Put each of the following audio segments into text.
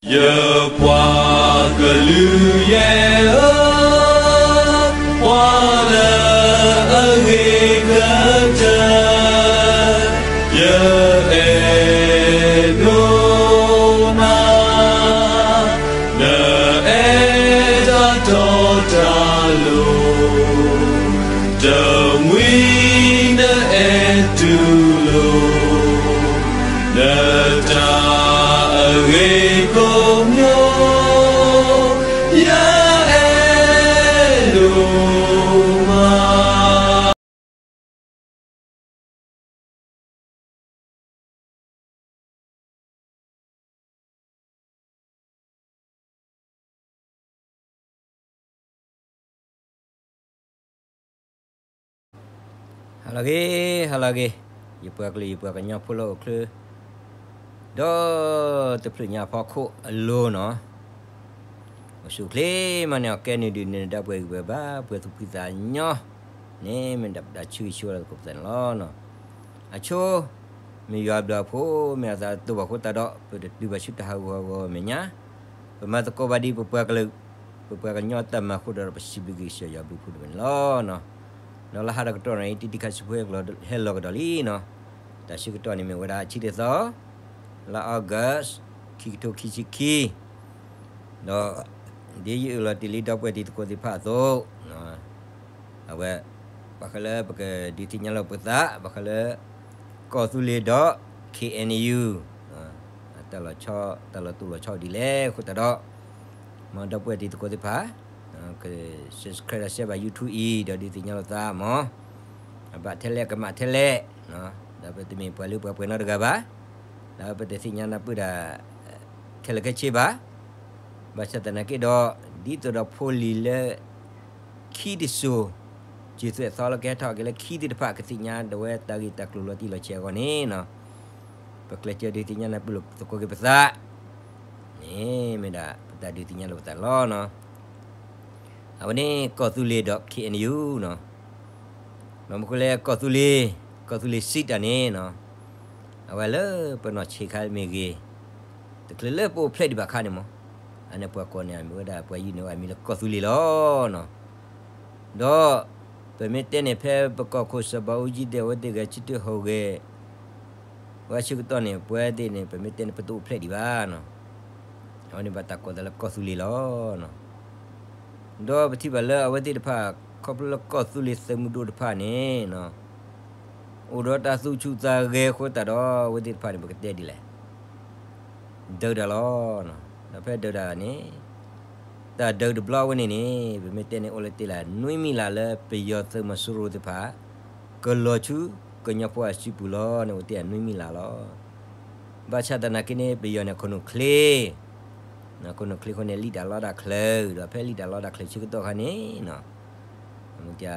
ယပှၤကလုာ်ယဲၢ်ဧၢ, ပှၤလၢအဂ့ၤကတၢၢ်, ယအဲၣ်ဒိးနၤ, နအဲၣ်တၢ်တီတၢ်လိၤ, တမှံၤနအဲၣ်တူၢ်လိာ် နတၢ်အဂ့ၤကိးမံၤ, ယအဲၣ်ဒိးမး. ဟါလၢအဂ့ၤ, ဟါလၢအဂ့ၤ, ယပှၤကလုာ် ယပှၤကညီဖိလၢအိၣ်ချ့ ဒီးတဖျၢၣ်ညါအဖီခိၣ်အလိၤနီၤ, အိၣ်ဆူၣ်အိၣ်ချ့မးန့ၣ် အကဲနုာ်ဒုးနုာ်ဒါပှဲၤဂံၢ်ပှဲၤဘါ ပှဲၤသူၣ်ဖှံသးညီန့ၣ် မ့ၢ်ဒၣ်ပတၢ်ဆၢဂ့ၤဆၢဝါလၢသကိးပသးန့ၣ်လီၤ. အဆိ မ့ၢ်ယွၤအဘျုးအဖှိၣ် မ့ၢ်အသးတဘၣ်အဃိသတးဒီး ပတတုၤဘၣ်ဆူတၢ်ဟးဂူာ်ဟးဂီၤမဲာ်ညါ, ပမၤသကိးဘၣ်ဒ်ပပှၤကလုာ် ပပှၤကညီတၢ်မၤအဃိဒီး ပစံးဘျုးက့ၤကစၢ်ယွၤအဘျုးအဖှိၣ်တဖၣ်န့ၣ်လီၤ. ဒီးလၢဟါဒီးကတီၢ်န့ၣ် တံၤတံၤခါဆူဖိဟဲလီၤကဒီးလံနီၤ, တၢ်ဆၢကတီၢ်န့ၣ်မ့ၢ်ဝဲဒၣ် ဆံတသီ လါ August ခံကထိခံဆံခံ, ဒီး ဒ်ယအၢၣ်လီၤတ့ၢ်လံဒီပုၢ်ဝဲၢ်တံၤသကိးသ့ၣ်တဖၣ်အသိး, အဝဲ ဘၣ်ဃးလၢပကဒုးသ့ၣ်ညါလီၤပသး ဘၣ်ဃးလၢ ကီၢ်သူလ့ၤဒီး K N U တၢ်လီၤဆီ တၢ်လီၤတူၢ်လီၤဆီဒ်လဲၣ်အဃိသတးဒီး မ်ဒီပုၢ်ဝဲၢ်တံၤသကိးသ့ၣ်တဖၣ် က subscribe ဒီး share ဘၣ် YouTube အံၤ ဒီးဒုးသ့ၣ်ညါလိာ်သးမး, အဘၣ်ထဲလဲၣ်ကမၣ်ထဲလဲၣ်, ဒီးပတမ့ၢ်ပှၤလၢပှၤပှဲၤနီတဂၤဘၣ်, ဒီးပတသ့ၣ်ညါနၢ်ပၢၢ်ဒၣ် ခဲလၢာ်ခဲဆ့ဘၣ်, ဘၣ်ဆၣ်သနာ်က့ဒီး ဒ်သိးဒီးဖိလံၤလၢ ခံတစိၤ စၢၤသွဲၣ်သီလၢကဟဲထီၣ်က့ၤလၢခံသ့ၣ်တဖၣ် ကသ့ၣ်ညါဒီးဝဲတၢ်ဂ့ၢ်တၢ်ကျိၤလီၤတံၢ်လီၤဆဲးအဂီၢ်န့ၣ်နီၤ, ပကျဲးစၢးဒုးသ့ၣ်ညါနၢ်ပၢၢ်လိာ်သကိးက့ၤပသး န့ၣ်မ့ၢ်ဒၣ်ပတၢ်ဒုးသ့ၣ်ညါလိာ်ပသးလီၤနီၤ. အဝဲန့ၣ်ကီၢ်သူလ့ၤဒီး K N U နီၤ, ဘၣ်မနုၤဃိလဲၣ် ကီၢ်သူလ့ၤ, ကီၢ်သူလ့ၤ seat တၢ်န့ၣ်နီၤ, အဝဲလၢပနီၢ်ဆံးခါမ့ၢ်ဂ့ၤ, တချုးလၢပအိၣ်ဖျဲၣ်ဒံးဘၣ်အခါန့ၣ်မး, အန့ၣ်ပှၤကိးန့ၢ်အမံၤဝဲဒၣ် ပှၤယုၢ်န့ၢ်ဝဲအမံၤလၢကီၢ်သူလ့ၤလီၤနီၤ. ဒီး ပမ့ၢ်တဲန့ၣ်ဖဲပကီၢ်ခိၣ်စီၤဘးအူကၠံဒီး အဝဲသ့ၣ်ဂဲၤဆၢထၢၣ်ဟူးဂဲၤ ဝဲဆၢကတီၢ်န့ၣ် ပဝဲသ့ၣ်န့ၣ် ပမ့ၢ်တဲန့ၣ် ပတအိၣ်ဖျဲၣ်ဒံးဘၣ်နီၤ. အဝဲန့ၣ်ဘၣ်တၢ်ကိးသးလၢကီၢ်သူလ့ၤလီၤ. ဒီးပထံၣ်ဘၣ်လၢအဝဲသ့ၣ်တဖၣ် ခီဖျိလၢကီၢ်သူလ့ၤသုးမုၢ်ဒိၣ်တဖၣ်န့ၣ် အိၣ်ဒီးတၢ်သူၣ်ဆူၣ်သးဂဲၤအဃိသတးဒီး အဝဲသ့ၣ်တဖၣ်န့ၣ် ပကတဲဒ်လဲၣ် ဒုးတၢ်လီၤ. ဒီးဖဲဒုးတၢ်န့ၣ် တၢ်ဒုးတဘျီဝဲန့ၣ်န့ၣ် ပမ့ၢ်တဲန့ၣ် အိၣ်လၢတ့ၢ်လၢ နွံမံၤလၢ်လၢပယီၤသုးမီၤစိရိၤသ့ၣ်တဖၣ် ကလီၤဆူကညီဖိအစုပူၤလီၤန့ၣ် အိၣ်တ့ၢ်လၢနွံမံၤလၢ်လီၤ. ဘၣ်ဆၣ်သနာ်က့န့ၣ် ပယီၤန့ၣ် ခိၣ်နူာ်ချ့ ခိၣ်နူာ်ချ့အဃိန့ၣ် လံၣ်တၢ်လီတၢ်ချၢ ဒီးဖဲလံၣ်တၢ်လီတၢ်ချၢဆၢကတီၢ်ခါန့ၣ် မ့ၢ်တဲ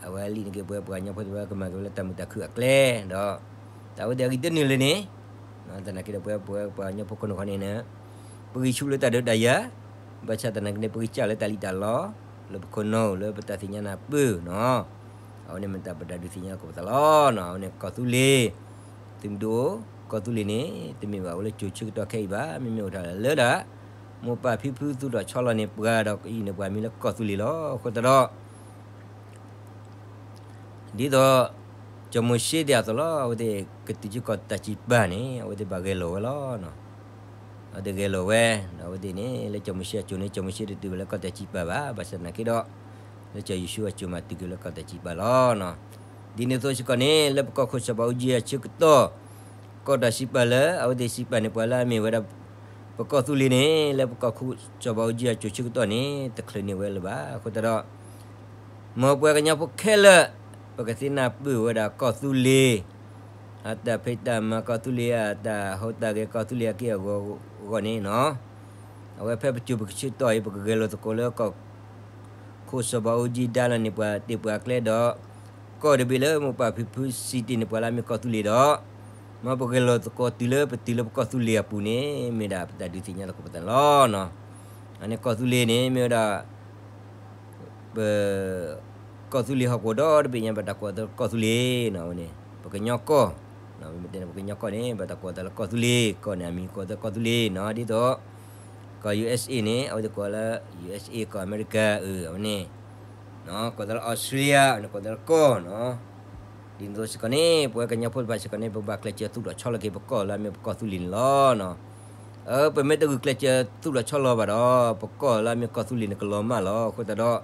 အဝဲလံၣ်န့ၢ်က့ၤပဝဲပှၤကညီဖိသ့ၣ်တဖၣ် ကမၤက့ၤဝဲလၢတၢ်မုာ်တၢ်ခုၣ်အကျဲ ဒီး တၢ်ဝဲသ့ၣ်အဂံၢ်တနုာ်လၢၤန့ၣ် သနာ်က့ဒီးပဝဲပှၤကညီဖိခိၣ်နူာ်ခီန့ၣ် ပဂံၢ်ဆူၣ်လၢတၢ်ဒုးတၢ်ယၤ ဘၣ်ဆၣ်သနာ်က့န့ၣ် ပဂံၢ်စၢ်လၢတၢ်လံၣ်တၢ်လီ လၢပခိၣ်နူာ်လၢပတၢ်သ့ၣ်ညါနၢ်ပၢၢ်နီၤ. အဝဲန့ၣ်မ့ၢ်တၢ်ပတၢ်ဒုးသ့ၣ်ညါသကိးပသးလီၤ. အဝဲန့ၣ်ကီၢ်သူလ့ၤ သုးမုၢ်ဒိၣ် ကီၢ်သူလ့ၤန့ၣ် တမ့ၢ်ဘၣ်အိၣ်လၢကၠိၤဆၢကတီၢ်ခဲအံၤဘၣ် မ့မ့ၢ်အိၣ်ထီၣ်လၢဒၣ် မိၢ်ပၢ်ဖံဖုသူၣ်ထီၣ်ဆီလီၤန့ၢ်ပှၤဒီး ကယုၢ်န့ၢ်ပှၤမံၤလၢကီၢ်သူလ့ၤလီၤ. အဃိသတးဒီး ဒ်သိး ကၠီၤမိၤၡ့သ့ၣ်အသိးလီၤ အဝဲသ့ၣ်ကတုၤဆူကီၢ်တၢ်စံးပာ်န့ၣ် အဝဲသ့ၣ်ဘၣ်ဂဲၤလိာ်ဝဲလီၤ. အဝဲသ့ၣ်ဂဲၤလိာ်ဝဲ ဒီးအဝဲသ့ၣ်န့ၣ် လၢကၠီၤမိၤၡ့အကၠိၤန့ၣ် ကၠီၤမိၤၡ့တတုၤဝဲလၢကီၢ်တၢ်စံးပာ်ဘၣ် ဘၣ်ဆၣ်သနာ်က့ဒီး လၢကၠီၤယိၤၡူအကၠိၤမးတုၤက့ၤလၢကီၢ်တၢ်စံးပာ်လီၤ. ဒ်န့ၣ်အသိးစ့ၢ်ကီးန့ၣ် လၢပကီၢ်ခိၣ်စီၤဘးအူကၠံအဆၢကတီၢ် ကီၢ်တၢ်စံးပာ်လၢ အဝဲသ့ၣ်စံးပာ်န့ၢ်ပှၤလၢအမ့ၢ်ဝဲဒၣ် ပကီၢ်သူလ့ၤန့ၣ် လၢပကီၢ်ခိၣ်စီၤဘးအူကၠံအကၠိၤဆၢကတီၢ်န့ၣ် တချုးန့ၢ်ဝဲလၢၤဘၣ်. အဃိသတးဒီး မ်ပှၤကညီဖိခဲလၢာ် ပကသ့ၣ်နၢ်ပၢၢ်ဝဲဒၣ်ကီၢ်သူလ့ၤ အတၢ်ဖံးတၢ်မၤ ကီၢ်သူလ့ၤအတၢ်ဟူးတၢ်ဂဲၤကီၢ်သူလ့ၤအက့ၢ်အဂီၤန့ၣ်နီၤ အဝဲဖဲပစိၤပကဆၢကတီၢ်အံၤ ပကဂဲၤလိာ်သကိးလၢကီၢ်ခိၣ်စီၤဘးအူကၠံဒါလီၤန့ၢ်ပှၤတ့ၢ်ပှၤကျဲဒီး ကီၢ်တဘ့ၣ်လၢမိၢ်ပၢ်ဖံဖုစံးတ့ၢ်န့ၢ်ပှၤလၢအမ့ၢ်ကီၢ်သူလ့ၤဒီး မ်ပဂဲၤလိာ်သကိးတုၤလၢပတုၤလၢပကီၢ်သူလ့ၤအပူၤန့ၣ် မ့ၢ်ဒၣ်ပတၢ်ဒုးသ့ၣ်ညါသကိးပသးန့ၣ်လီၤ. အန့ၣ်ကီၢ်သူလ့ၤန့ၣ် မ့ၢ်ဝဲဒၣ် ပ ကီၢ်သူလ့ၤဟီၣ်ကဝီၤဒီတဘ့ၣ်ညါ ဘၣ်တၢ်ကိးသးလၢကီၢ်သူလ့ၤနီၤ အဝဲန့ၣ် ပကညီကီၢ် မ့မ့ၢ်တဲန့ၣ် ပကညီကီၢ်န့ၣ် ဘၣ်တၢ်ကိးသးလၢကီၢ်သူလ့ၤ ကီၢ်န့ၣ်အမံၤကိးသးကီၢ်သူလ့ၤနီၤ ဒ်သိး ကီၢ် ယူဢၢ်ၡ်အ့ၣ် န့ၣ် အဝဲသ့ၣ်ကိးလၢ ယူၢ်အၢ်ၡ်အ့ၣ် ကီၢ်အမဲရကၤ အဝဲန့ၣ် ကိးသးလၢ Australia န့ၣ် ကိးသးလၢကီၢ်နီၤ. ဒ်န့ၣ်အသိးစ့ၢ်ကီးန့ၣ် ပဝဲကညီဖိတဖၣ်စ့ၢ်ကီးန့ၣ် ပဘၣ်ကျဲးစၢးသူၣ်ထီၣ်ဆီလီၤက့ၤ ပကီၢ်လၢအမ့ၢ်ပကီၢ်သူလ့ၤန့ၣ်လီၤ. အၢ ပမ့ၢ်တဂုာ်ကျဲးစၢးသူၣ်ထီၣ်ဆီလီၤဘၣ်ဒီး ပကီၢ်လၢအမ့ၢ်ကီၢ်သူလ့ၤန့ၣ် ကလီၤမၢ်လီၤ. အဃိသတး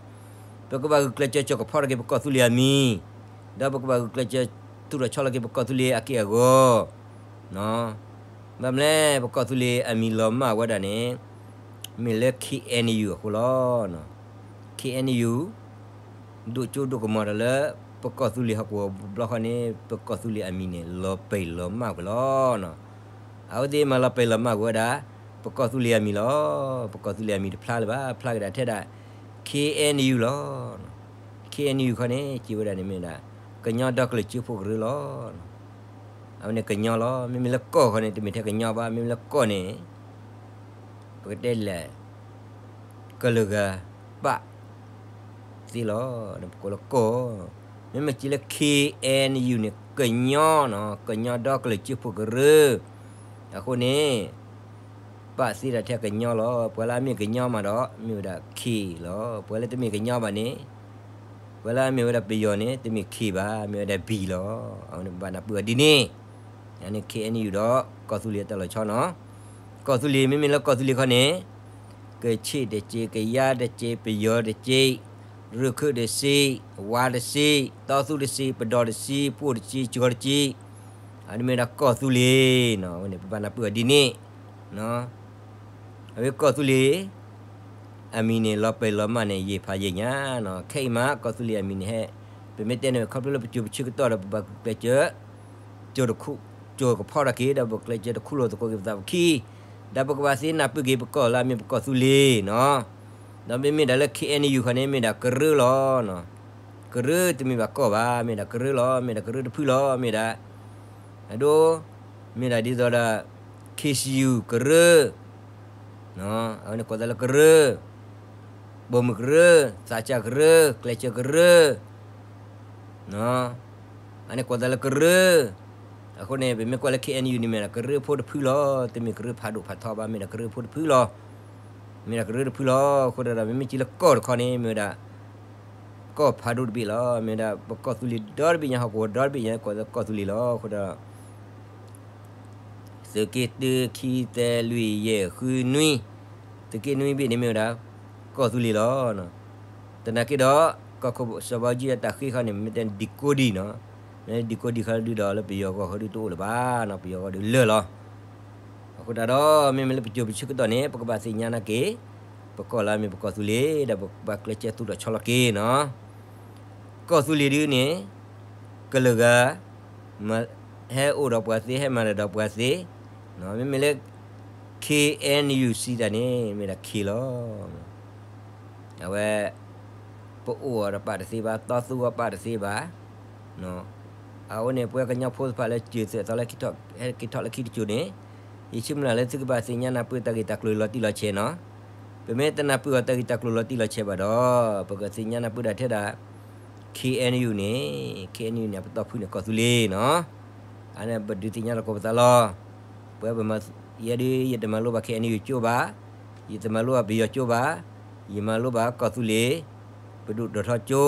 ဒီး ပကဘၣ်ဂုာ်ကျဲးစၢး ကဖီၣ်ထီၣ်က့ၤ ပကီၢ်သူလ့ၤအမံၤ, ဒီးပကဘၣ်ဂုာ်ကျဲးစၢးသူၣ်ထီၣ်ဆီလီၤက့ၤ ပကီၢ်သူလ့ၤအက့ၢ်အဂီၤ ဘၣ်မနုၤလဲၣ် ပကီၢ်သူလ့ၤအမံၤလီၤမၢ်ဝဲဒၣ်န့ၣ် မ့ၢ်လၢ ခ့ၣ်အဲၣ်ယူၣ် အဃိလီၤ. ခ့ၣ်အဲၣ်ယူၣ် ဒိၣ်ကၠိဒိၣ်ကမီၤဒီးလၢ ပကီၢ်သူလ့ၤဟီၣ်ကဝီၤတဘျီဃီန့ၣ် ပကီၢ်သူလ့ၤအမံၤန့ၣ် လီၤပံာ်လီၤမၢ်ကွံာ်လီၤ. အဝဲသ့ၣ်မၤလီၤပံာ်လီၤမၢ်ကွံာ်ဝဲဒၣ် ပကီၢ်သူလ့ၤအမံၤလီၤ. ပကီၢ်သူလ့ၤအမံၤတဖျါလၢၤဘၣ်, ဖျါက့ၤဒၣ်ထဲဒၣ် ခ့ၣ်အဲၣ်ယူၣ် လီၤ. ခ့ၣ်အဲၣ်ယူၣ် ခီန့ၣ် စံးဝဲဒၣ်န့ၣ်မ့ၢ်ဝဲဒၣ် ကညီဒီကလုာ်စၢဖှိၣ်ကရၢလီၤ. အဝဲန့ၣ်ကညီလီၤ. မ့မ့ၢ်လၢကီၢ်ခီန့ၣ် တမ့ၢ်ထဲကညီဘၣ်, မ့မ့ၢ်လၢကီၢ်န့ၣ် ပကတဲလဲၣ် ကလုာ်ဂၤပာ်သ့လီၤ. ပကိးလၢကီၢ်, မ့မ့ၢ်စံးလၢ ခ့ၣ်အဲၣ်ယူၣ် န့ၣ် ကညီနီၤ, ကညီဒီကလုာ်စၢဖှိၣ်ကရၢ. အဃိန့ၣ် ပာ်သ့ဒၣ်ထဲကညီလီၤ. ပှၤလၢအမ့ၢ်ကညီမးဒီး မ့ၢ်ဝဲဒၣ် ခ့ၣ် လီၤ. ပှၤလၢတမ့ၢ်ကညီဘၣ်န့ၣ် ပှၤလၢအမ့ၢ်ဝဲဒၣ်ပယီၤန့ၣ် တမ့ၢ်ခ့ၣ်ဘၣ်, မ့ၢ်ဝဲဒၣ် ဘံၣ် လီၤ. အဝဲန့ၣ်ပဘၣ်နၢ်ပၢၢ်အီၤဒ်န့ၣ်. အန့ၣ် ခ့ၣ်အဲၣ်ယူၣ် ဒီးကီၢ်သူလ့ၤအတၢ်လီၤဆီနီၤ. ကီၢ်သူလ့ၤ မ့မ့ၢ်လၢကီၢ်သူလ့ၤခီန့ၣ် ကခ့ၣ်တစ့, ကယါတစ့, ပယီၤတစ့, ရခၢၣ်တစ့, ဝါတစ့, တီသူတစ့, ပဒီၣ်တစ့, ပိၢ်တစ့, ကၠီတစ့, အန့ၣ်မ့ၢ်ဝဲဒၣ်ကီၢ်သူလ့ၤနီၤ. အဝဲန့ၣ်ပဘၣ်နၢ်ပၢၢ်အီၤဒ်န့ၣ်. အဝဲကီၢ်သူလ့ၤ အမံၤန့ၣ် လီၤပံာ်လီၤမၢ်န့ၣ် ယံာ်ဖးယံာ်ညါနီၤ. ခဲအံၤမး ကီၢ်သူလ့ၤအမံၤန့ၣ်ဟဲ, ပမ့ၢ်တဲန့ၣ် ခီဖျိလၢပစိၤပဆၢကတီၢ်ဒီး ပဘၣ်ကျဲးစၢး ကၠိတခူ, ကၠိကဖီၣ်ထီၣ်က့ၤ ဒီးပကျဲးစၢးတခူလိာ်သကိးက့ၤပသးပခံ, ဒီးပကဘၣ်သ့နၢ်ပၢၢ်က့ၤ ပကီၢ်လၢအမ့ၢ်ပကီၢ်သူလ့ၤနီၤ. ဒီးမ့မ့ၢ်ဒၣ်လၢ ခ့ၣ်အဲၣ်ယူၣ် ခီန့ၣ် မ့ၢ်ဒၣ်ကရၢလီၤ. ကရၢတမ့ၢ်ဘၣ်ကီၢ်ဘၣ်, မ့ၢ်ဒၣ်ကရၢလီၤ, မ့ၢ်ဒၣ်ကရၢတဖုလီၤ, မ့ၢ်ဒၣ် အဒိ မ့ၢ်ဒၣ်ဒ်သိးဒီး ခ့ၣ်စယူၣ်ကရၢ, အဝဲန့ၣ်ကိးသးလၢကရၢ, ပိာ်မုၣ်ကရၢ, သးစၢ်ကရၢ, ကျဲးစၢးကရၢ, အန့ၣ်ကိးသးလၢကရၢ. အဃိန့ၣ် ပမ့ၢ်ကွၢ်လၢ ခ့ၣ်အဲၣ်ယူၣ် န့ၣ် မ့ၢ်ဒၣ်ကရၢဖိတဖုလီၤ. တမ့ၢ်ကရၢဖးဒိၣ်ဖးထီဘၣ်, မ့ၢ်ဒၣ်ကရၢဖိတဖုလီၤ. မ့ၢ်ဒၣ်ကရၢတဖုလီၤ. အဃိဒီး မ့မ့ၢ်စံးလၢကီၢ်တခီန့ၣ် မ့ၢ်ဝဲဒၣ် ကီၢ်ဖးဒိၣ်တဘ့ၣ်လီၤ. မ့ၢ်ဝဲဒၣ်ပကီၢ်သူလ့ၤဒီတဘ့ၣ်ညါ, ဟီၣ်ကဝီၤဒီတဘ့ၣ်ညါ ကိးသးကီၢ်သူလ့ၤလီၤ. အဃိဒီး သုးက့တၢ ခံ သၢ လွံၢ် ယဲၢ် ဃု နွံ, သုးက့နွံဘ့ၣ်န့ၣ်မ့ၢ်ဝဲဒၣ် ကီၢ်သူလ့ၤလီၤ. သနာ်က့ဒီး ကီၢ်ခိၣ်စီၤဘးအူကၠံအတၢ်ဃ့ခီန့ၣ် မ့ၢ်တဲဒံကိဒံနီၤ, မ့ၢ်ဒံကိဒံခီဒုဒီး လၢပယီၤဂီၢ်ဃီဒုတအိၣ်လၢၤဘၣ်နီၤ, ပယီၤဂီၢ်ဒုလၢာ်လီၤ. အဃိသတးဒီး မ့မ့ၢ်လၢပစိၤပဆၢကတီၢ်န့ၣ် ပကဘၣ်သ့ၣ်ညါနာ်က့ၤ ပကီၢ်လၢအမ့ၢ်ပကီၢ်သူလ့ၤ ဒီးပကဘၣ်ကျဲးစၢးသူၣ်ထီၣ်ဆီလီၤက့ၤနီၤ. ကီၢ်သူလ့ၤဒုန့ၣ် ကလုာ်ဂၤ ဟဲအိၣ်ဒီးပှၤသ့, ဟဲမၤတၢ်ဒီးပှၤသ့, မ့မ့ၢ်လၢ ခ့ၣ်အဲၣ်ယူၣ် စံးတၢ်န့ၣ် မ့ၢ်ဒၣ်ခ့ၣ်လီၤ. အဝဲ ပအိၣ်အီၤဒီးပာ်တသ့ဘၣ်, တီသူအီၤပာ်တသ့ဘၣ်. အဝဲန့ၣ် ပဝဲကညီဖိသ့ၣ်တဖၣ်လၢစၢၤသွဲၣ်သီလၢ ဟဲက့ၤထီၣ်လၢခံတစိၤန့ၣ်, ယဆိကမိၣ်လၢသုကဘၣ်သ့ၣ်ညါနၢ်ပၢၢ်တၢ်ဂ့ၢ်တၢ်ကျိၤလီၤတံၢ်လီၤဆဲးနီၤ. ပမ့ၢ်တနၢ်ပၢၢ်အီၤတၢ်ဂ့ၢ်တၢ်ကျိၤလီၤတံၢ်လီၤဆဲးဘၣ်ဒီး ပကသ့ၣ်ညါနၢ်ပၢၢ်ဒၣ်ထဲဒၣ် ခ့ၣ်အဲၣ်ယူၣ် န့ၣ်, ခ့ၣ်အဲၣ်ယူၣ် န့ၣ် အပတီၢ်ဖုန့ၣ် ကီၢ်သူလ့ၤနီၤ. အန့ၣ် ပဒုးသ့ၣ်ညါလိာ်ကီးပသးလီၤ. ပဝဲပမၤ, ယဲဒုး ယတမၤလိဘၣ် ခ့ၣ်အဲၣ်ယူၣ် ကၠိဘၣ်, ယတမၤလိဘၣ်ပယီၤကၠိဘၣ်, ယမၤလိဘၣ်ကီၢ်သူလ့ၤ ပဒိၣ်ထီၣ်ထီကၠိ.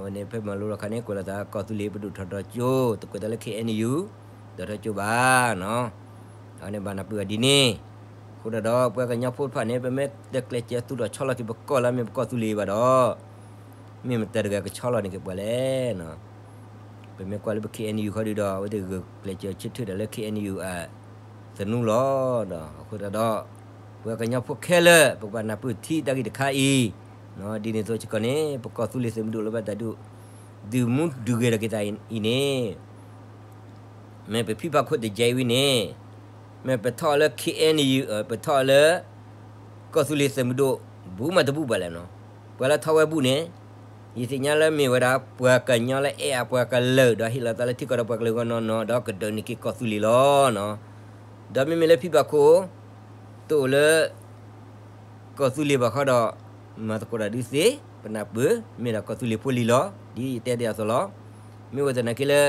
ဝဲန့ၣ် ဖဲမၤလိလီၤခါန့ၣ် ကွဲးလီၤသး ကီၢ်သူလ့ၤပဒိၣ်ထီၣ်ထီကၠိ, တကွဲးသးလၢ ခ့ၣ်အဲၣ်ယူၣ် ဒိၣ်ထီၣ်ကၠိဘၣ်နီၤ. အဝဲန့ၣ်ဘၣ်နၢ်ပၢၢ်အီၤဒ်န့ၣ်. အဃိဒီး ပဝဲကညီဖိတဖၣ်န့ၣ် ပမ့ၢ်တကျဲးစၢးသူၣ်ထီၣ်ဆီလီၤက့ၤပကီၢ်လၢအမ့ၢ်ပကီၢ်သူလ့ၤဘၣ်ဒီး မ့ၢ်မတၤတဂၤကဆီလီၤန့ၢ်က့ၤပှၤလဲၣ်နီၤ. ပမ့ၢ်ကွၢ်လၢပ ခ့ၣ်အဲၣ်ယူၣ် ခီဒုဒီး အဝဲသ့ၣ်ဂုာ်ကျဲးစၢးဆၢထၢၣ်ဒၣ်လၢ ခ့ၣ်အဲၣ်ယူၣ် အသနူလီၤ. ဒီးအဃိသတးဒီး ပဝဲကညီဖိခဲလၢာ် ပကဘၣ်နၢ်ပၢၢ်ထံတၢ်ဂ့ၢ်တခါအံၤ, ဒ်န့ၣ်အသိးစ့ၢ်ကီးန့ၣ် ပကီၢ်သူလ့ၤသုးမုၢ်ဒိၣ်လၢဘၣ်တၢ်ဒုး, ဒုးမူဒုးဂဲၤထီၣ်က့ၤသးအံၤန့ၣ် မ့ၢ်ပဖံးဖးခိၣ်တကဲအံၤဝံၤန့ၣ်, မ့ၢ်ပထီၣ်လၢ ခ့ၣ်အဲၣ်ယူၣ်, ပထီၣ်လၢ ကီၢ်သူလ့ၤသုးမုၢ်ဒိၣ် ဘူးမးတဘူးဘၣ်လဲၣ်နီၤ. ပှၤလၢထီၣ်ဝဲဘူးန့ၣ် ယသ့ၣ်ညါလၢမ့ၢ်ဝဲဒၣ် ပှၤကညီလၢအဲၣ်အပှၤကလုာ် ဒီးဟ့ၣ်လီၤသးလၢထံကီၢ်ဒီးပှၤကလုာ်ဂီၢ်နီၢ်နီၢ် ဒီးကဒုးန့ၢ်က့ၤကီၢ်သူလ့ၤလီၤနီၤ. ဒီးမ့မ့ၢ်လၢဖံးဘၣ်ခိၣ် တအိၣ်လၢ ကီၢ်သူလ့ၤဘၣ်ဃီဒီး မၤသကိးတၢ်ဒုးသ့, ပနၢ်ပၢၢ် မ့ၢ်ဒၣ်ကီၢ်သူလ့ၤဖိလံၤလီၤ. ဒ်ယတဲဒ်အသိးလီၤ. မ့ၢ်ဝဲသနာ်က့လၢ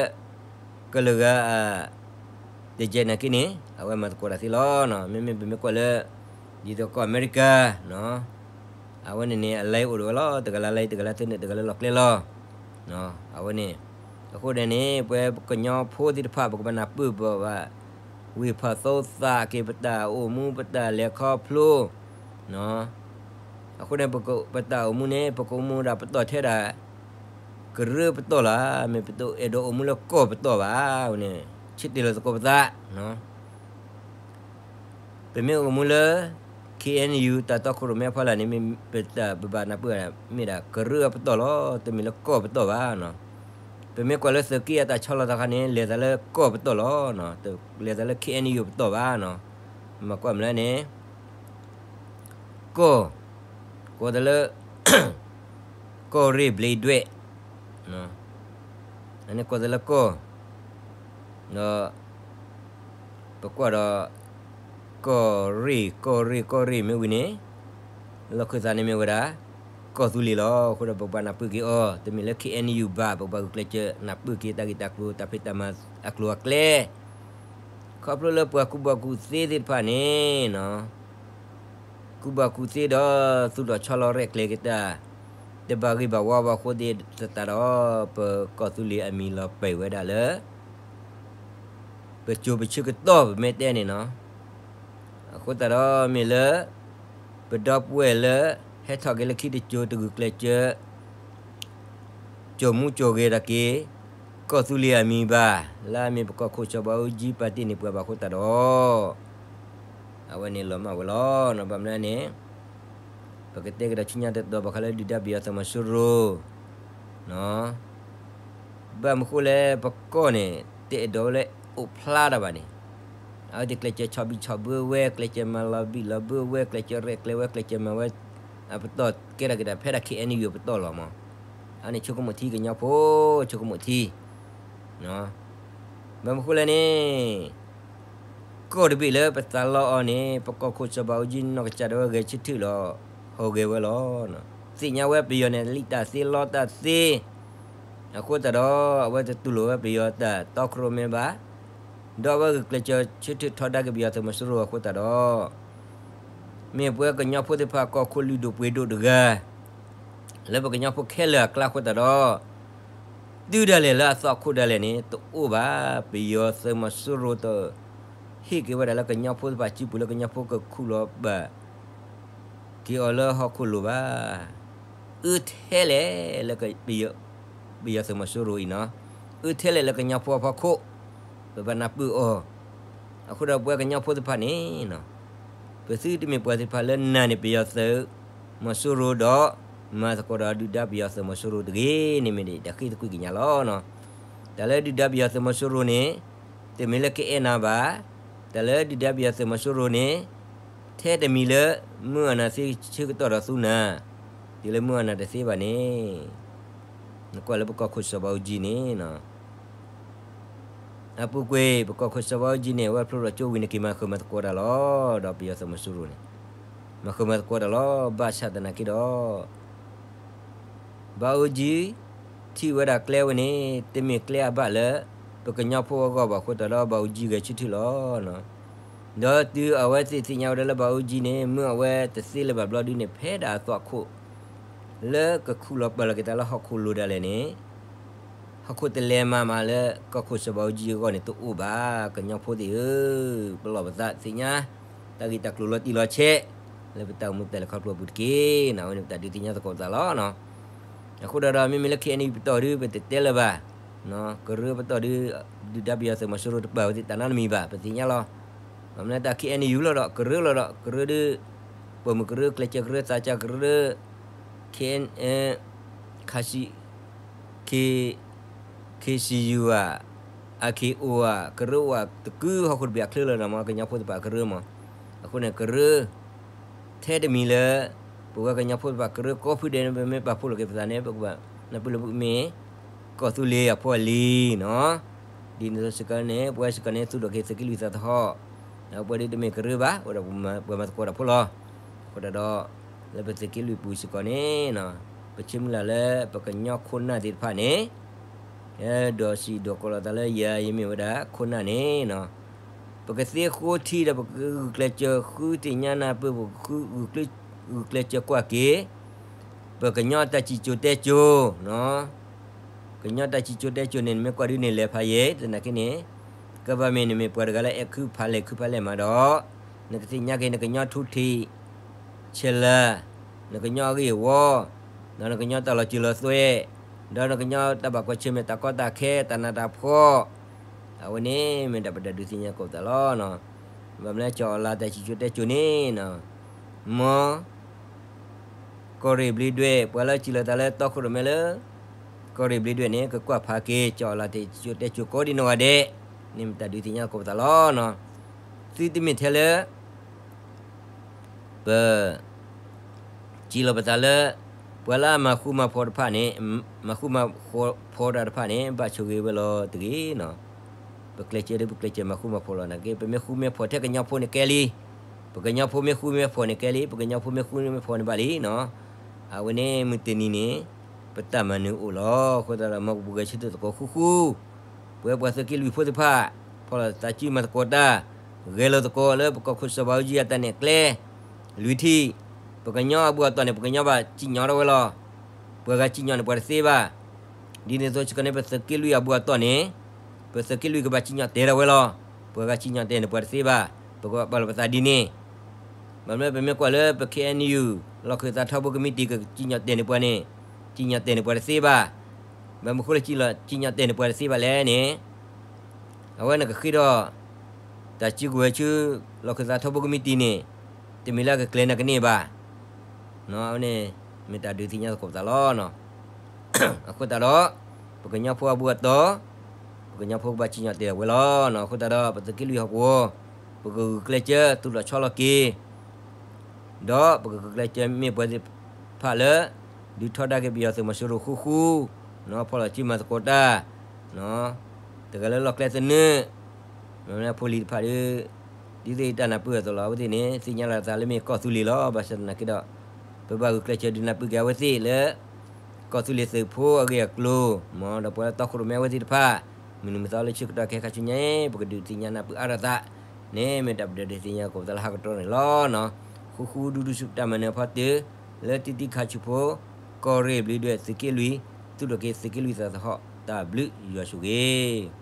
ကလုာ်ဂၤ တကဲနာ်က့န့ၣ် အဝဲမၤသကိးတၢ်သ့လီၤ. မ့မ့ၢ်ပမ့ၢ်ကွၢ်လၢ ဒ်သိးကီၢ်အမဲရကၤ, အဝဲန့ၣ်န့ၣ် အလဲအိၣ်ဒၣ်ဝဲလီၤ, တဂၤလၢ်လၢ် တဂၤလၢ်လၢ် တဂၤလၢလီၢ်ကျဲလီၤ. အဝဲန့ၣ်, အဃိန့ၣ်န့ၣ် ပဝဲကညီဖိသ့ၣ်တဖၣ် ပကဘၣ်နၢ်ပၢၢ်ဘၣ် ဝ့ၢ်ဖးသိသးက့ၤ ပတၢ်အိၣ်မူ ပတၢ်လဲၤခီဖျိ အဃိန့ၣ် ပတၢ်အိၣ်မူန့ၣ် ပကအိၣ်မူဒၣ်ပတီၢ်ထဲဒၣ် ကရၢပတီၢ်လီၤ, မ့ၢ်ပတအဲၣ်ဒိးအိၣ်မူလၢကီၢ်ပတီၢ်ဘၣ်န့ၣ် ဆၢတဲာ်လီၤသကိးပသး. ပမ့ၢ်အိၣ်မူလၢ ခ့ၣ်အဲၣ်ယူၣ် တၢ်တီခိၣ်ရိၣ်မဲဖီလာ်န့ၣ် မ့ၢ်ပတၢ်ပဘၣ်နၢ်ပၢၢ် မ့ၢ်ဒၣ်ကရၢအပတီၢ်လီၤ, တမ့ၢ်လၢကီၢ်ပတီၢ်ဘၣ်. ပမ့ၢ်ကွၢ်လၢသုးက့အတၢ်ဆီလီၤသးခါန့ၣ် လဲၤသးလၢကီၢ်ပတီၢ်လီၤ, လဲၤသးလၢ ခ့ၣ်အဲၣ်ယူၣ် ပတီၢ်ဘၣ်. မ့ၢ်ကွၢ်မနုၤလဲၣ်န့ၣ် ကီၢ်, ကွၢ်သးလၢ ကီၢ်ရ့ၣ်ဘျ့းဒွဲၣ်, အန့ၣ်ကွၢ်သးလၢကီၢ်, ဒီး ပကွၢ်ဒီး ကီၢ်ရ့ၣ် ကီၢ်ရ့ၣ် ကီၢ်ရ့ၣ်မ့ၢ်ဝံၤန့ၣ် လီၢ်ခၢၣ်သးန့ၣ်မ့ၢ်ဝဲဒၣ် ကီၢ်သူလ့ၤလီၤ. အဃိဒီးပကဘၣ်နၢ်ပၢၢ်က့ၤအီၤ, တမ့ၢ်လၢ ခ့ၣ်အဲၣ်ယူၣ် ဘၣ်, ပကဘၣ်ဂုာ်ကျဲးစၢးနၢ်ပၢၢ်က့ၤတၢ်ဂ့ၢ်တၢ်ကျိၤ တၢ်ဖံးတၢ်မၤအကျိၤအကျဲ ခီဖျိလၢပှၤကူၣ်ဘၣ်ကူၣ်သ့သ့ၣ်တဖၣ်န့ၣ် ကူၣ်ဘၣ်ကူၣ်သ့ဒီး သူၣ်ထီၣ်ဆီလီၤရဲၣ်ကျဲၤက့ၤတၢ် တဘၣ်ဂ့ၤဘၣ်ဝါဘၣ်အဃိသတးဒီး ပကီၢ်သူလ့ၤအမံၤလီၤပံာ်ဝဲဒၣ်လၢ ပစိၤပဆၢကတီၢ် ပမ့ၢ်တဲန့ၣ်နီၤ. အဃိသတးဒီး မ့ၢ်လၢ ပဒီပုၢ်ဝဲၢ်လၢ ဟဲထီၣ်က့ၤလၢခံတစိၤ တဂုာ်ကျဲးစၢး စိာ်မူစိာ်ဂဲၤတၢ်က့ၤ ကီၢ်သူလ့ၤအမံၤဘၣ်, လၢအမ့ၢ်ပကီၢ်ခိၣ်စီၤဘးအူကၠံ ပာ်တ့ၢ်န့ၢ်ပှၤဘၣ်အဃိသတးဒီး အဝဲန့ၣ်လီၤမၢ်ဝဲလီၤ. ဘၣ်မနုၤလဲၣ်န့ၣ် ပကတဲကဒီးဆူညါတတီၤ ဘၣ်ဃးလၢဒုၣ်ဒါပယီၤသုးမီၤစိရိၤ ဘၣ်မနုၤအဃိလဲၣ် ပကီၢ်န့ၣ် တအဲၣ်ဒိးဝဲလၢအိၣ်ဖျါတၢ်ဘၣ်န့ၣ်, အဝဲသ့ၣ်ကျဲးစၢးဆီၣ်ဘံၣ်ဆီၣ်ဘၢဝဲ, ကျဲးစၢးမၤလီၤဘံၣ်လီၤဘၢဝဲ, ကျဲးစၢးရဲၣ်ကျဲၤဝဲ, ကျဲးစၢးမၤဝဲ အပတီၢ်ကဲထီၣ်က့ၤတၢ်ဖဲဒၣ် ခ့ၣ်အဲၣ်ယူၣ် အပတီၢ်လီၤမး. အန့ၣ်ဆိကမိၣ်ထံကညီဖိ, ဆိကမိၣ်ထံ ဘၣ်မနုၤအဃိလဲၣ်န့ၣ် ကီၢ်တဘ့ၣ်လၢပသးလီအီၤန့ၣ် ပကီၢ်ခိၣ်စီၤဘးအူကၠံနီၢ်ကစၢ်ဒၣ်ဝဲဂဲၤဆၢထၢၣ်လီၤ, ဟီၣ်ဂဲၤဝဲလီၤ. သ့ၣ်ညါဝဲပယီၤန့ၣ် လံၣ်တၢ်သ့လီတၢ်သ့ အဃိသတးဒီး အဝဲတတူၢ်လိာ်ဝဲပယီၤတၢ်တီခိၣ်ရိၣ်မဲဘၣ်, ဒီးအဝဲဂုာ်ကျဲးစၢးဆၢထၢၣ်ထီဒါက့ၤပယီၤသုးမီၤစိရိၤအဃိသတးဒီး မ့ၢ်ပဝဲကညီဖိသ့ၣ်တဖၣ် ကီၢ်ခိၣ်လုၢ်ဒိၣ်ပှ့ၤဒိၣ်တဂၤ လၢပကညီဖိခဲလၢာ်အကျါအဃိသတးဒီး တုၤဒၣ်လဲာ်လၢအသီခိၣ်ဒၣ်လဲာ်န့ၣ် တအိၣ်ဘၣ်. ပယီၤသုးမီၤစိရိၤတဟ့ၣ်က့ၤဝဲဒၣ်လၢကညီဖိသ့ၣ်တဖၣ်စုပူၤလၢကညီဖိကခူၣ်လီၤဘၣ်က့ၤအီၤလၢဟီၣ်ခိၣ်လိၤဘၣ်. အၢထဲလဲၣ်လၢ ပယီၤသုးမီၤစိရိၤအံၤနီၤ, အၢထဲလဲၣ်လၢကညီဖိအဖီခိၣ်, ပဘၣ်နၢ်ပၢၢ်အီၤ. အဃိဒီးပဝဲကညီဖိသ့ၣ်တဖၣ်န့ၣ် ပသုတမ့ၢ်ပှၤသ့ၣ်တဖၣ်လၢနာ်န့ၢ်ပယီၤသုးမီၤစိရိၤဒီး မၤသကိးဒီးဒုၣ်ဒါပယီၤသုးမီၤစိရိၤတဂ့ၤန့ၣ် မ့ၢ်ဒၣ်တၢ်ဃ့သကွံာ်ကညးလီၤ. တၢ်လၢဒုၣ်ဒါပယီၤသုးမီၤစိရိၤန့ၣ် တမ့ၢ်လၢကအဲၣ်နၤဘၣ်. တၢ်လၢဒုၣ်ဒါပယီၤသုးမီၤစိရိၤန့ၣ် ထဲတမံၤလၢ မုၢ်အနၢ်သ့ဆၢကတီၢ်ဒီးသူနၤ, တုၤလၢမုၢ်အနၢ်တသ့ဘၣ်န့ၣ် နကွၢ်လၢပကီၢ်ခိၣ်စီၤဘးအူကၠံန့ၣ် အပူၤကွံာ် ပကီၢ်ခိၣ်စီၤဘးအူကၠံန့ၣ် အဝဲဖျိထီၣ်ကၠိဝံၤန့ၣ် က့ၤမၤဃၢၤမၤသကိးတၢ်လီၤ. ဒီးပယီၤသုးမီၤစိရိၤန့ၣ် မၤဃၢၤမၤသကိးတၢ်လီၤ. ဘၣ်ဆၣ်သနာ်က့ဒီး ဘးအူကၠံ ထံၣ်ဝဲဒၣ်ကျဲဝဲန့ၣ် တမ့ၢ်ကျဲအဘၣ်လၢ ပကညီဖိအဂီၢ်ဘၣ်အဃိသတးဒီး ဘးအူကၠံဂဲၤဆၢထၢၣ်လီၤ. ဒီးတုၤအဝဲသ့ၣ်သ့ၣ်ညါဝဲဒၣ်လၢဘးအူကၠံန့ၣ် မုၢ်အဝဲတသ့လၢၤဘၣ်ဘျီဒုန့ၣ် ဖဲဒၣ်အသီခိၣ် လၢကခူၣ်လီၤပာ်လီၤက့ၤသးလၢဟီၣ်ခိၣ်လိၤဒၣ်လဲာ်န့ၣ် ဟီၣ်ခိၣ်တလဲၤမၤမးလၢကီၢ်ခိၣ်စီၤဘးအူကၠံအဂီၢ်န့ၣ်တအိၣ်ဘၣ်. ကညီဖိသ့ၣ်ဧၢ, ပလီၢ်ပသးသ့ၣ်ညါ တၢ်ဂ့ၢ်တၢ်ကျိၤလီၤတံၢ်လီၤဆဲး လၢပတၢ်အိၣ်မူပတၢ်လဲၤခီဖျိအပူၤတက့ၢ်. အဝဲန့ၣ်ပတၢ်ဒုးသ့ၣ်ညါသကိးပသးလီၤ. အဃိဒီး မ့မ့ၢ်လၢ ခ့ၣ်အဲၣ်ယူၣ် ပတီၢ်ဒု ပတတဲလၢၤဘၣ်. ကရၢပတီၢ်ဒု ဒုၣ်ဒါပယီၤသုးမီၤစိရိၤတပာ်ဝဲသ့ၣ်တၢ်နီတမံၤဘၣ် ပသ့ၣ်ညါလီၤ. ဘၣ်မနုၤတၢ် ခ့ၣ်အဲၣ်ယူၣ် လီၤဒီး ကရၢလီၤဒီး ကရၢဒု ပိာ်မုၣ်ကရၢ ကျဲးစၢးကရၢ သးစၢ်ကရၢ ခ့ၣ်အဲၣ် ခၣ်စံၣ် ခ့ၣ် ခ့ၣ်စံၣ်ယူၣ်ဧါ အၣ်ခ့ၣ်အိၣ်ဧါ ကရၢအိၣ်ဧါ တကုဟီၣ်ခိၣ်တဘ့ၣ်အချၢလီၤဒီးမ့ၢ် ကညီဖိသ့ၣ်တဖၣ်ကရၢမး. အဃိန့ၣ် ကရၢ ထဲတမံၤလၢ ပဝဲကညီဖိသ့ၣ်တဖၣ်ကရၢကိးဖုဒဲးန့ၣ် ပမ့ၢ်ပာ်ဖှိၣ်လီၤက့ၤပသးန့ၣ် ပကဘၣ်နၢ်ပၢၢ်လၢမ့ၢ် ကီၢ်သူလ့ၤအဖိအလံၤနီၤ. ဒ်န့ၣ်အသိးစ့ၢ်ကီးန့ၣ် ပဝဲစ့ၢ်ကီးန့ၣ် သူၣ်ထီၣ်က့ၤသုးက့လွံၢ်သးသဟီၣ်, ဒီးပဝဲဒၣ်တမ့ၢ်ကရၢဘၣ် အိၣ်ဒီးပှၤမၤသကိးတၢ်ဖိလီၤ. အဃိသတးဒီး လၢပသုးက့လွံၢ်ပူၤစ့ၢ်ကီးန့ၣ် ပဆၢမုၢ်လၢ်လၢပကညီခိၣ်နၢ်သ့ၣ်တဖၣ်န့ၣ် ဒိးစံးဒိးကိးလီၤသးလၢယၤ ယမ့ၢ်ဝဲဒၣ်ခိၣ်နၢ်န့ၣ်နီၤ ပကသ့ဃိထံဒီးပကဂုာ်ကျဲးစၢးဃုသ့ၣ်ညါနၢ်ပၢၢ် ပကဃုဂုာ်ကျဲးစၢးကွၢ်က့ၤ ပကညီတၢ်စံၣ်စိၤတဲစိၤ, ကညီတၢ်စံၣ်စိၤတဲစိၤန့ၣ် နမ့ၢ်ကွၢ်ဒုးန့ၣ် လဲၤဖးယံၤ သနာ်က့န့ၣ် ကဘၣ်မ့ၢ်နမ့ၢ်ပှၤတဂၤလၢအဲၣ်ခုဖးလဲၢ်ခုဖးလဲၢ်မးဒီး နကသ့ၣ်ညါက့ၤ နကညီထူထံး ဆဲးလၤ, နကညီအဂ့ၢ်အဝီ, ဒီးနကညီတၢ်လီၤစၢၤလီၤသွဲၣ်, ဒီးနကညီတၢ်ဘၣ်ကွၢ်ဆၢၣ်မဲာ်တၢ်ကီတၢ်ခဲ တၢ်နးတၢ်ဖှီၣ်, အဝဲန့ၣ်မ့ၢ်တၢ်ပတၢ်ဒုးသ့ၣ်ညါကိးပသးလီၤ. ဘၣ်မနုၤလဲၣ် ကၠီအီၣ်လၤတၢ်စံၣ်စိၤတဲစိၤန့ၣ် မ် ကီၢ်ရ့ၣ်ဘျ့းဒွဲၣ် ပှၤလၢစံၣ်လီၤသးလၢတီခိၣ်ရိၣ်မဲလၢ ကီၢ်ရ့ၣ်ဘျ့းဒွဲၣ်န့ၣ် ကကွၢ်ဖးက့ၤ ကၠီအီၣ်လၤတၢ်စံၣ်စိၤတဲစိၤကိးဒံနီၢ်ဂၤဒဲး, န့ၣ်မ့ၢ်တၢ်ဒုးသ့ၣ်ညါကိးပသးလီၤ. သုတမ့ၢ်ထဲလၢ ပ စံၣ်လီၤပသးလၢ ပှၤလၢအမၤဃူမၤဖိးတဖၣ်န့ၣ် မၤဃူမၤဖိးတၢ်တဖၣ်န့ၣ် ဘၣ်ဆိၣ်ဂ့ၤဝဲလီၤတဂ့ၤနီၤ. ပကျဲးစၢးဒီး ပကျဲးစၢးမၤဃူမၤဖိးလီၤ. နာ်က့ ပမ့ၢ်ဃူမ့ၢ်ဖိးထဲကညီဖိန့ၣ်ကဲလံ, ပကညီဖိမ့ၢ်ဃူမ့ၢ်ဖိးန့ၣ်ကဲလံ, ပကညီဖိမ့ၢ်ဃူမ့ၢ်ဖိးန့ၣ်ဘၣ်လံနီၤ. အဝဲန့ၣ်မုၢ်တနံၤန့ၣ် ပတၢ်မၤနၢၤအိၣ်လီၤ. အဃိသတးဒီး မ်ပပှၤဂဲၤဆၢထၢၣ်သကိးဃူဃူ ပဝဲပှၤသုးက့လွံၢ်ဖိသ့ၣ်တဖၣ် ဖီၣ်လိာ်သးစုမၤသကိးတၢ်, ဂဲၤလိာ်သကိးလၢပကီၢ်ခိၣ်စီၤဘးအူကၠံအတၢ်နဲၣ်ကျဲ လွံၢ်ထံၣ်, ပကညီအဘူးအတီၢ်န့ၣ် ပကညီဘၣ်စံၣ်ညီၣ်ထီၣ်ဝဲလီၤ. ပှၤဂၤစံၣ်ညီၣ်န့ၣ်ပှၤတသ့ဘၣ်. ဒ်န့ၣ်အသိး ဆှၢန့ၢ်ပသုးက့လွံၢ်အဘူးအတီၢ်န့ၣ် ပသုးက့လွံၢ်ကဘၣ်စံၣ်ညီၣ်တဲာ်ထီၣ်ဝဲလီၤ. ပှၤဂၤစံၣ်ညီၣ်တဲာ်န့ၣ်ပှၤတသ့ဘၣ်. ပကဘၣ်ပာ်လီၤပသးဒ်န့ၣ် ဘၣ်မနုၤလဲၣ် ပမ့ၢ်ကွၢ်လၢပ ခ့ၣ်အဲၣ်ယူၣ် လီၢ်ခၢၣ်သးထီဘိကမံးတံာ် ကစံၣ်ညီၣ်တဲာ်န့ၢ်ပှၤန့ၣ် စံၣ်ညီၣ်တဲာ်န့ၢ်ပှၤတသ့ဘၣ်. ဘၣ်မနုၤဃိလၢစံၣ်ညီၣ်တဲာ်န့ၢ်ပှၤတသ့ဘၣ်လဲၣ်န့ၣ် အဝဲန့ၣ်ကဃ့ဒီး တၢ်စုကဝဲၤဆူ လီၢ်ခၢၣ်သးထီဘိကမံးတံာ်န့ၣ် တမ့ၢ်လၢအကကျဲၤနာ်ကန့ၢ်ဘၣ်. အဝဲန့ၣ် မ့ၢ်တၢ်ဒုးသ့ၣ်ညါသကိးပသးလီၤ. အဃိသတးဒီး ပကညီဖိအဘူးအတီၢ် ပကညီဖိကဘၣ်စံၣ်ညီၣ်တဲာ်ဝဲလီၤ. အဃိသတးဒီး ပသုးက့လွံၢ်ဟီၣ်ကဝီၤ ပကဂုာ်ကျဲးစၢးသူၣ်ထီၣ်ဆီလီၤက့ၤ ဒီးပကဂုာ်ကျဲးစၢးမ့ၢ်ပှၤသ့ၣ်တဖၣ်လၢ ဒုးထီဒါက့ၤပယီၤသုးမီၤစိရိၤဃူဃူ, ဖီၣ်လိာ်စုမၤသကိးတၢ်, တဂၤလၢလီၢ်ကျဲသနၢၣ်, မ့ၢ်ဖိလံၤတဖၣ်ဒီး ဒ်သိးယတၢ်နၢ်ပၢၢ်အသိးလီၤ. အဝဲသ့ၣ်န့ၣ် သ့ၣ်ညါလီၤသးလၢမ့ၢ်ကီၢ်သူလ့ၤလီၤ. ဘၣ်ဆၣ်သနာ်က့ဒီး ပဘၣ်ဂုာ်ကျဲးစၢးဒုးနၢ်ပၢၢ်က့ၤအဝဲသ့ၣ်လၢ ကီၢ်သူလ့ၤသုးဖိအဂ့ၢ်အကျိၤ, မ်ဒီးပှၤလၢတီခိၣ်ရိၣ်မဲအဝဲသ့ၣ်တဖၣ် မုၢ်နံၤမုၢ်သီလၢဆၢကတီၢ်ခဲခါဆူညါအံၤ ပကဒုးသ့ၣ်ညါနၢ်ပၢၢ်အါထီၣ်သးန့ၣ် မ့ၢ်တၢ်ပတၢ်ဒုးသ့ၣ်ညါကိးပသးလၢဟးကတီၢ်န့ၣ်လီၤ. ဃူဃူဒူဒူဆူတၢ်မၤနၢၤအဖီတၢၢ် လၢတံၤတံၤခါဆူဖိ ကီၢ်ရ့ၣ်ဘျ့းဒွဲၣ်သုးက့လွံၢ် သူၣ်ထီၣ်က့ၤသုးက့လွံၢ်သးသဟီၣ် တၢ်ဘျုးယွၤဆိၣ်ဂ့ၤ